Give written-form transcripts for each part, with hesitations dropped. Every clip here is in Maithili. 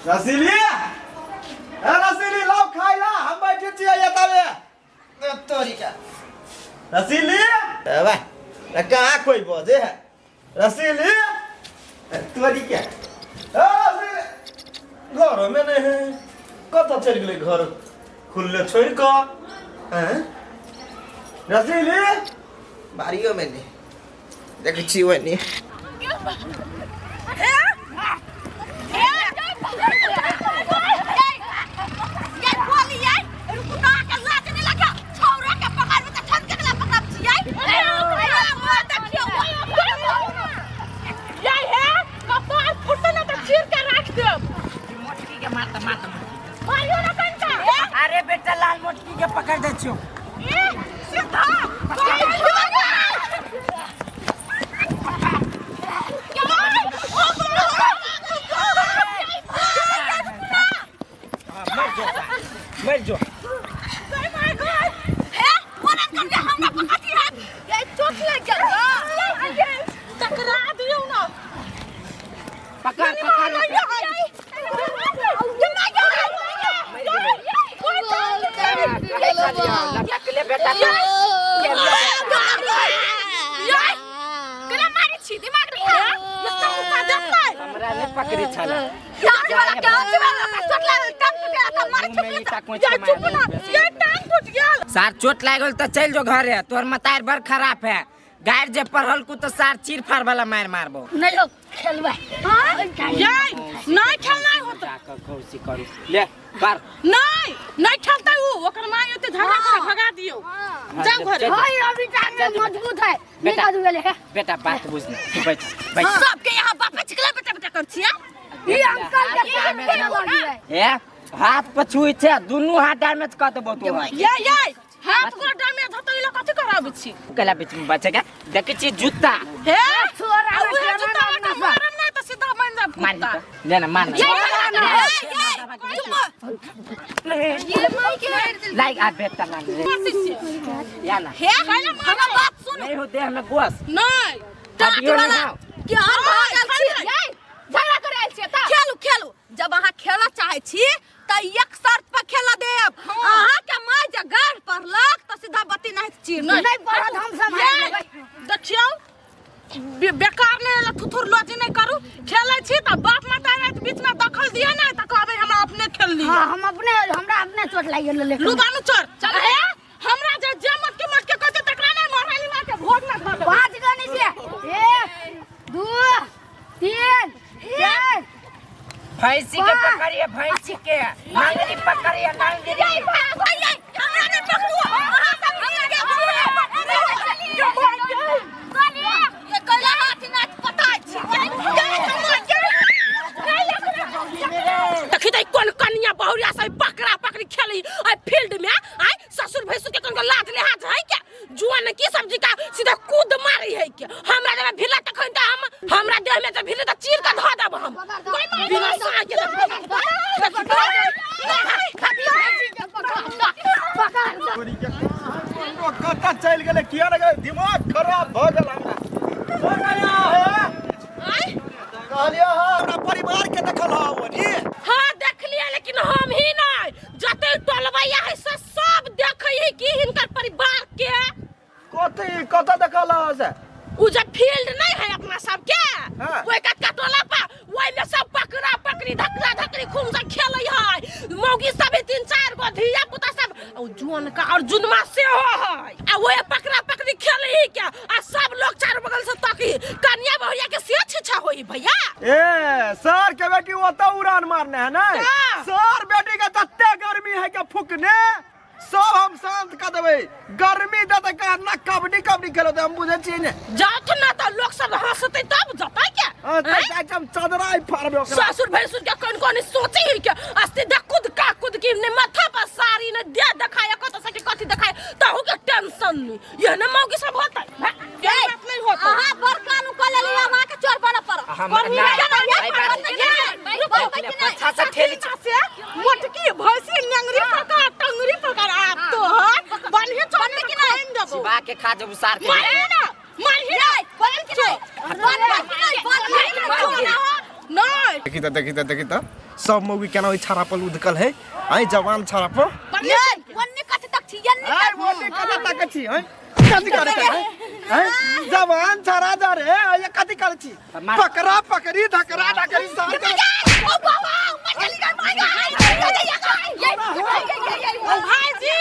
रसीली, ए रसीली, लाओ खाइ ला, हम बैठे छियै एतबे। तोरी का रसीली, ए भाई, ए कहाँ कोई बजे है रसीली? ए तोरी के, ए रसीली घरों में नहीं है, कतऽ चलि गेलै घर खुलले छोड़ि कऽ? हैं रसीली, बाड़ियो में नहीं देखै छी ओनी। अरे बेटा, लाल मोटकी के पकड़ दे छियो। मर जो, मर जो। पकड़ पकड़। लटक ले बेटा। हमरा नहीं पकड़ी छला। सार चोट लागल तो चल जो घरे, तोहर मतार बड़ खराब है। गाड़ जे पढ़ल को तो सार चीर फाड़ वाला मार मारबो। नहीं हो खेलबै। नहीं खेलना होता। कौसी करू ले कर। नहीं नहीं खेलते, ऊ ओकर माय एते झगड़ा करे, भगा दियो, जाओ घरे। भाई, अभी टांग में मजबूत है। बेटा। निकाल गेले है। बेटा, बात बुझ ना, तू बैठ बैठ। सबके यहाँ बापे छिकला बेटा बेटा कर छिया। ई अंकल के साथ खेल लगी है। ए हाथ पछुई छे, दुनू हाथ डैमेज कर देबो तोरा। ये ये हाथ गोड़ डैमेज होतै, ई कथि कराबै छी? केला बीच में बचे के देखै छी जूता। हे छोरा। आ उहे जूता लगा मारम नहीं त सीधा बन जाब मार। कुत्ता। ले ना, मार ना। ये ये ये लाइक आ बेटा ना रे। या ना। हे हमरा बात सुन। नहीं हो देह में गोस। नहीं। हड्डियो नहीं हो। के हम भागल छी, झगड़ा करे आयल छियै त खेलू खेलू। जब अहाँ खेलऽ चाहै छी त एक शर्त पर खेलऽ देब, अहाँ के माय जे गाढ़ पड़लक त सीधा बत्ती नहीं चीर। नहीं पढ़त, हम सब हारि लेबै। देखियौ, बेकार नहि एला थुथुर लोजी नहि करू। खेलै छी त बाप माता राति बीच में दखल दिए नहि त कहबै हमरा अपने खेल लिअ। हाँ, हम अपने, हमरा अपने चोट लागि गेल लेकिन। लुबानु चोर चल। हे हमरा जे जे मटके मटके कहते तकरा नहि महारानी माँ के भोग ना धऽ देबै। पाँच गने छियै, एक, दू, तीन, चार। भैंसी के पकड़िए, भैंसी के नांगरी पकड़िए, नांगरी। हमरा नहि पकड़ू, अहाँ सब मिल के ये कैला हाथ नाच पता छी। देखी त कोन कनिया बहुरिया सब पकड़ा पकड़ी खेली आ फील्ड में। आय ससुर भैंसुर के कोन लाज लिहाज है के? जुआन की सब्जी का सीधा कूद मारी है के? हमरा जब भिला तखन त हम हमरा देह में जब भिले त चीर के धऽ देब हम बिना साँझ के। कतऽ चलि गेलै, किया ने गेलै? दिमाग खराब भऽ गेल हमरा। कहलियै हँ, हमरा परिवार के देखल हँ ओनी? हाँ, देखलिए, लेकिन हम ही नहीं, जते टोलबैया है से सब देखै है कि हिनकर परिवार के। कथी कतऽ देखल हँ से? उ जे फील्ड नहीं है अपना सबके, हाँ। ओहि कतका टोला पर, ओहि में सब पकड़ा पकड़ी धकला धकड़ी खूब से खेलै है। मौगी सब भी तीन चार गो, धिया पुता सब और जुअन का और जुनमा सेहो है, आ ओहे पकड़ा पकड़ी खेलै है क्या, आ सब लोग चारू बगल से तकी कन्या बहुरिया के से छिछा होई भैया। ए सर के बेटी ओतऽ उड़ान मारने है ने? हाँ। सर बेटी के तते गर्मी है के फुकने सब हम शांत कर देबै। गर्मी दे तऽ ना कबड्डी कबड्डी खेलते हम बुझै छियै ने। जात ना तऽ लोग सब हंसते तब जतै के। हाँ, तऽ जाइ छी हम, चदरा ही फाड़बै ओकरा। ससुर भैंसुर के कौन कौन सोचे है के अस्ति देख कूद का कूद के ने माथा पर साड़ी ने दे देखाय कत सके कथि देखाय, तहु के टेंशन नहीं। यह ने मौगी सब होता है, ये बात नहीं होता। अहाँ बड़ कानू कऽ लेली, हम अहाँके चोर बनऽ पड़त। हम पछा से ठेली। से मोटकी भैंसी नेंगरी पकड़ टंगरी पकड़ आप तो हर बनहे चोर कि नहीं देबो। चिबा के खा जब सार के। मारे ना, मारही ना, बनल कि नहीं? बनल कि नहीं? बनल कि नहीं? नहीं। देखी त, देखी त, देखी त, सब मौगी केना ओहि छाड़ा पर उधकल है, आई जवान छाड़ा पर। ये वन्ने कथि तक छी यन्ने। आय बोली कथा तक छी हैं, कथि करे छै हैं? जवान छाड़ा जा रे, ये कथि करे छी? पकड़ा पकड़ी धकरा धकरी सार के। ओ बाबा, मचली गई, मार गई। भाईजी,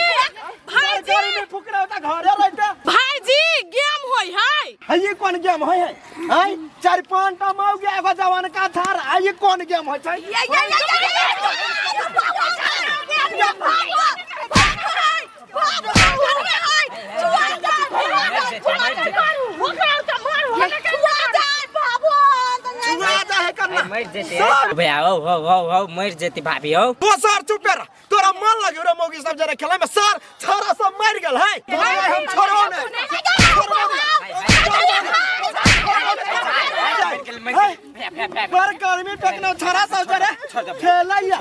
भाईजी। गाड़ी में फुकरा होता घरे रहते। भाईजी, गेम होय है। है ये कोन गेम है? है है चार पांच टा मौगी एगो जवान का छाड़, है ये कोन गेम है छै? ये ये ये ये छुआ जा है करना। मर जेते भैया, हो हो हो हो, मर जेती भाभी हो। तो सर चुप रह, तोरा मन लगे रे मौगी सब जरा खेले में, सर छाड़ा सब मर गेल है। भाई हम छोड़ो ने, छोड़ो ने। पर गर्मी फेंकना छाड़ा सब जरा खेलैया।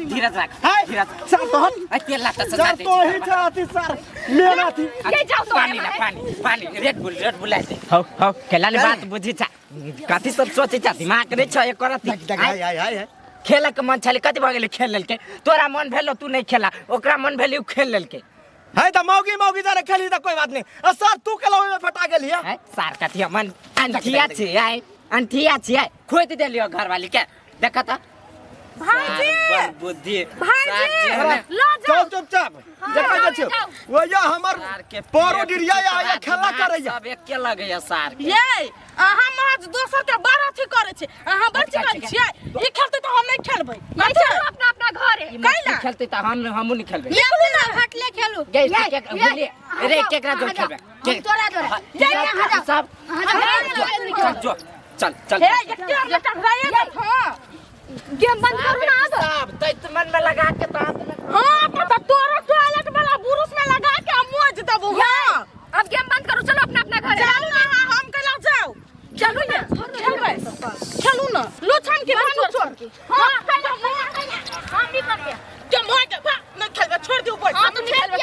धीरज राख। है धीरज। सर तो हट। तेल लाता। सर तो ही छाती सर मेरा थी। पानी ला, पानी पानी, रेड बुल, रेड बुल आते। हो हो, खेला ने बात बुझी छा, कथी सब सोचे छा, दिमाग नहीं छ एक करती। हाय हाय हाय। खेल के मन छले, कथी भऽ गेलै? खेल लेलकै। तोरा मन भेलो तू नहीं खेला, ओकरा मन भेलै उ खेल लेलकै। है त मौगी मौगी जरा खेली त कोई बात नहीं, आ सर तू केला ओहिमे फटा गेली है। है सार कथी मन अंठिया छी आय, अंठिया छी आय, खोद देलियो घरवाली के, देख त। भाईजी। बुद्धि। भाईजी, ल। चल चुपचाप देखा जा छियो वो या हमर सार के परो डिरिया या या खेला करैया। सब एके लगैया सार के। ये अहाँ महज दोसर के बड़ अथी करै छी, अहाँ बड़ चीज करै छियै। ई खेलतै तऽ हम नहि खेलबै। कथी? अपना अपना घरे। ई मछली खेलतै त हम हमहूँ नहीं खेलबै। खेलू ना, हटले खेलू। गै के बोलिए रे, केकरा जो खेलबै? हम तोरा जोरे। सब चल जो, चल चल। हे, एते बेटा घराए देत। हां। गेम बंद करू ना आब। सब तैत मन में लगा के तो हाथ में। हां, तऽ तोरो टॉयलेट वाला बुरुश में लगा के हम मोज देबौ। हां। अब गेम बंद करू, चलो अपना अपना घरे। चलू ना, अहाँ हम केला जाउ। चलू ने, खेलबै। खेलू ना। लुछन के भानु छोड़। हां, हम भी करबे। के मोज बा, नहि खेलबै, छोड़ दियौ बैठ। हां, तू खेलबे।